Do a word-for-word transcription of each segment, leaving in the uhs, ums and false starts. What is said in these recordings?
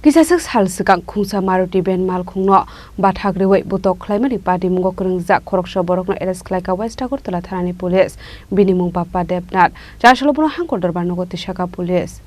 Kisaswk sal swkang khungsa Maruti van malkhungno bathak rwui butok khlaimani patimungo kwrwngjak khoroksa borokno arrest khlaikha West Agartala thanani police. Bini mung Bappa Debnath. Chasalo bono hangkor dorbar nogo tisakha police.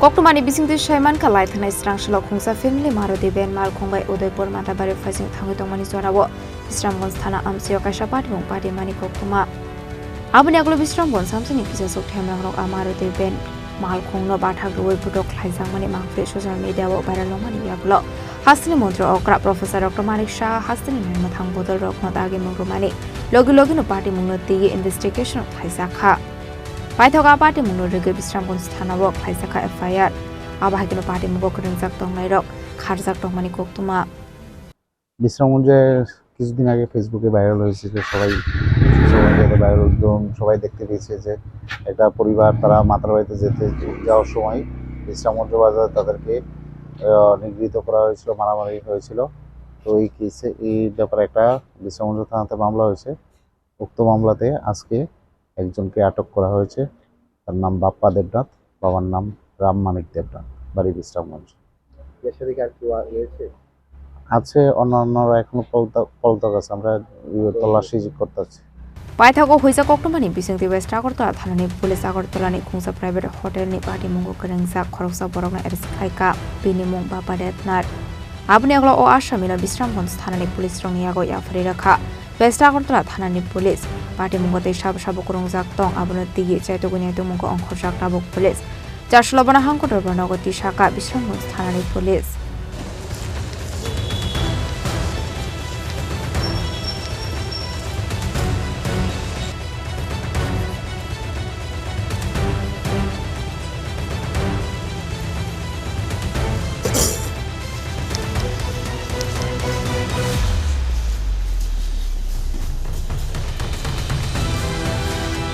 Koktwmani bisingtwi saimankha, laithanai srang salo khungsa family Maruti van malkhung bai Udaipur Matabari phaising thangwi tongmani jorao Bisramganj thana amchaio kaisa patimung patimani koktwma. Aboni aglo Bisramganj samsini kisaswk themrangrok a Maruti van malkhungno bathak rwui butok khlaijakmani mangphi social media-o viral wngmani yagulo hasteni montri okra Professor Doctor Manik Saha hasteni naimwthang bodolrokno dagimung rwmani logi logino patimungno twiwi investigation khlaijakha. Paithak a patimungno rwgwi Bisramganj thanao khlaijakha F I R. Abo hai kheno patimungo kwrwngjak tongnairok kharjak tongmani koktwma. বিশ্রামগঞ্জে কিছুদিন আগে Facebook-এ ভাইরাল হয়েছে যে সবাই, সোশ্যাল মিডিয়াতে ভাইরাল, একদম সবাই দেখতে পেয়েছে যে একটা পরিবার তারা মাতার বাড়িতে যেতে, যাওয়ার সময় বিশ্রামগঞ্জ বাজারে তাদেরকে, আহ, নিগৃহীত করা হয়েছিল, মারামারি হয়েছিল। তো এই কেসে, এই ব্যাপারে একটা বিশ্রামগঞ্জ থানাতে মামলা হয়েছে। উক্ত মামলাতে আজকে একজনকে আটক করা হয়েছে। তার নাম বাপ্পা দেবনাথ, বাবার নাম রাম মানিক দেবনাথ, বাড়ি বিশ্রামগঞ্জ। এর সাথে কি আর কেউ আ-, রয়েছে? আছে, অন্যান্যরা এখনো পলতা-, পলাতক আছে, আমরা, ইয়ে, তল্লাশি করতেছি। Paithago huijak koktwmani bisingtwi West Agartala thanani police Agartalani khungsa private hotelni patimungo kwrwngjak khoroksa borokno arrest khlaikha, bini mung Bappa Debnath. Aboni aglo o asamino Bisramganj thanani police rokni yago yapharwi rwkha. West Agartala thanani police patimungo tei sabo sabo kwrwngjak tong, abono twiwi chaitugwi naitukmungo ongkhorjak tabuk police. Chasalo bono hangkotor bono nogo tisakha Bisramganj thanani police.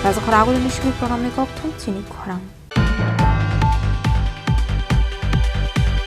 Raja khorang agulini simi program ni kok thum chini khorang.